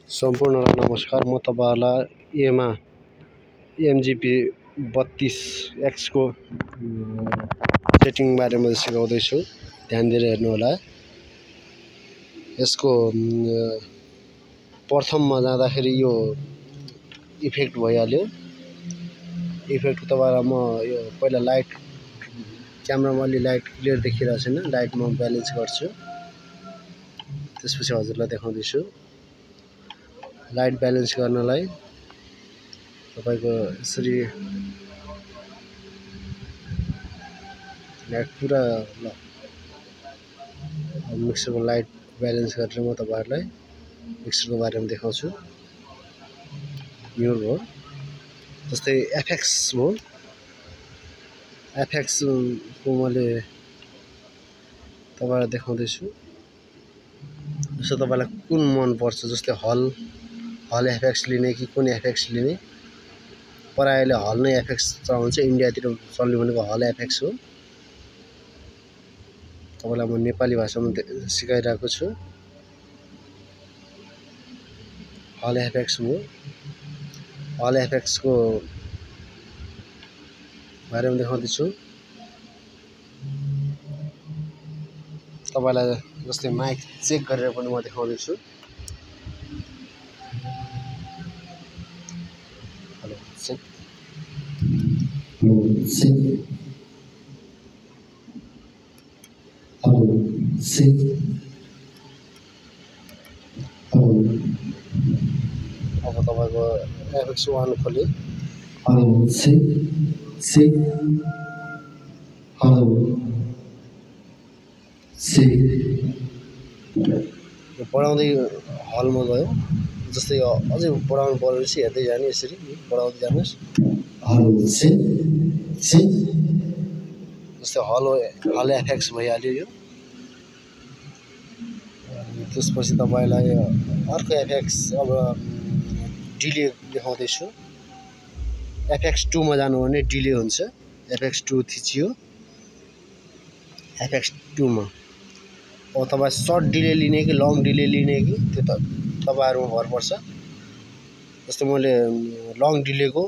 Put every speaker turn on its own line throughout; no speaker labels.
सम्पूर्णलाई नमस्कार। म तपाईहरुलाई एमा MGP 32X को सेटिङ बारेमा सिकाउँदै छु। ध्यान दिएर हेर्नु होला। यसको प्रथममा जाँदाखेरि यो इफेक्ट भइहाल्यो। इफेक्ट तपाईहरुलाई म यो पहिला लाइट क्यामेरामा अलि लाइट क्लियर देखिरहेको छैन, लाइटमा ब्यालेन्स गर्छु, त्यसपछि हजुरलाई देखाउँदै छु। लाइट ब्यालेन्स गर्नलाई तपाईको यसरी लाइट पुरा मिक्सरको लाइट ब्यालेन्स गरेर म तपाईहरुलाई मिक्सरको बारेमा देखाउँछु। म्युट भयो, जस्तै एफएक्स भयो। एफएक्स को मैले तपाईहरुलाई देखाउँदै छु। जस्तो तपाईलाई कुन मन पर्छ, जस्तै हल एफएक्स लिने कि कुन एफएक्स लिने। प्रायले हल नै एफएक्स चलाउँछ। इन्डियातिर चल्ने भनेको हल एफएक्स हो। तपाईलाई म नेपाली भाषामा सिकाइरहेको छु। हल एफएक्स हो। हल एफएक्स को बारेमा देखाउँदै छु। तपाईलाई जस्तै माइक चेक गरेर पनि म देखाउँदै छु। हेलो चेक अब तपाईको एफएक्स 1 खोल्यो। यो बढाउँदै हलमा गयो। जस्तै अझै बढाउनु पर्यो भने हेर्दै जाने, यसरी बढाउँदै जानुस्। जस्तै हल एफएक्स भइहाल्यो यो। त्यसपछि तपाईलाई अर्को एफएक्स अब डिले देखाउँदै छु। एफएक्स 2 मा जानु भने डिले हुन्छ। एफएक्स 2 थिचियो। एफएक्स 2 मा अब तपाई सर्ट डिले लिने कि लङ डिले लिने कि त्यो त तपाईहरुमा भर पर्छ। जस्तै मैले लङ डिलेको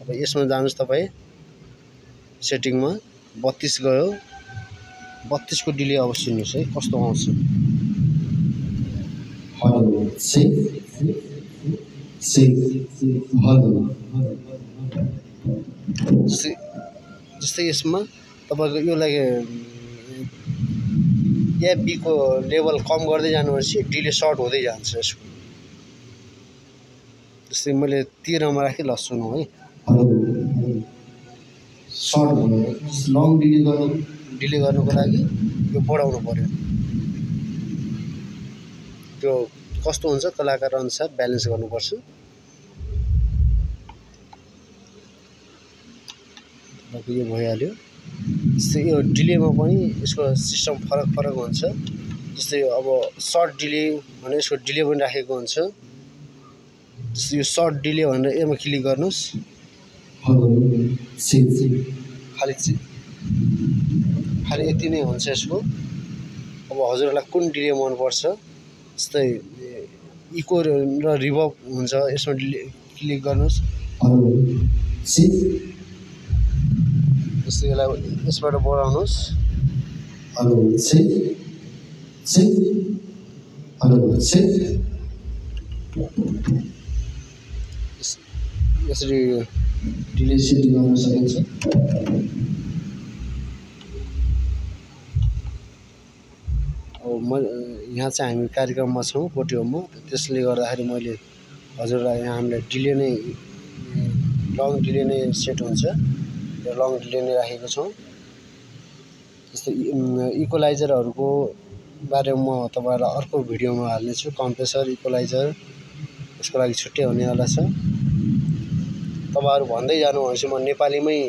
अब यसमा जानुस्। तपाई सेटिङमा 32 गयो। 32 को डिले अब सुन्नुस् है कस्तो आउँछ। जस्तै यसमा तपाईको यो लागि एफबी को लेभल कम गर्दै जानुहोस्, डिले सर्ट हुँदै जान्छ यसको। जस्तै मैले 13 मा राखे, ल सुनौ है। सर्ट भयो। लङ डिले गर्नुको लागि यो बढाउनु पर्यो। त्यो कस्तो हुन्छ कलाकार अनुसार ब्यालेन्स गर्नुपर्छ। यो भइहाल्यो। जस्तै यो डिलेमा पनि यसको सिस्टम फरक हुन्छ। जस्तै अब सर्ट डिले भने यसको डिले पनि राखेको हुन्छ। जस्तै यो सर्ट डिले भनेर एमा क्लिक गर्नुस्। खाली यति नै हुन्छ यसको। अब हजुरलाई कुन डिले मन पर्छ, जस्तै इको र रिभर्ब हुन्छ, यसमा क्लिक गर्नुस्। जस्तै यसलाई यसबाट बढाउनुस्। यसरी डिले सेटिङ गर्न सकिन्छ। अब यहाँ चाहिँ हामी कार्यक्रममा छौँ कोटियोममा, त्यसले गर्दाखेरि मैले हजुरलाई यहाँ हामीलाई डिले नै लङ डिले नै सेट हुन्छ। र लङ डिले नै राखेको छौँ। जस्तै इक्वलाइजरहरुको बारेमा म तपाईहरुलाई अर्को भिडियोमा हाल्नेछु। कम्प्रेसर, इक्वलाइजर यसको लागि छुट्टै हुनेवाला छ। तपाईहरु भन्दै जानु भनेपछि म नेपालीमै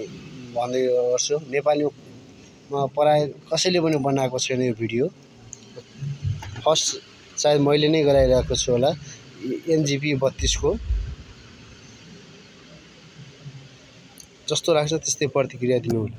भन्दै गर्छु। नेपालीमा प्राय कसैले पनि बनाएको छैन यो भिडियो। फर्स्ट सायद मैले नै गराइरहेको छु होला। MGP 32 को जस्तो लाग्छ त्यस्तै प्रतिक्रिया दिनु होला।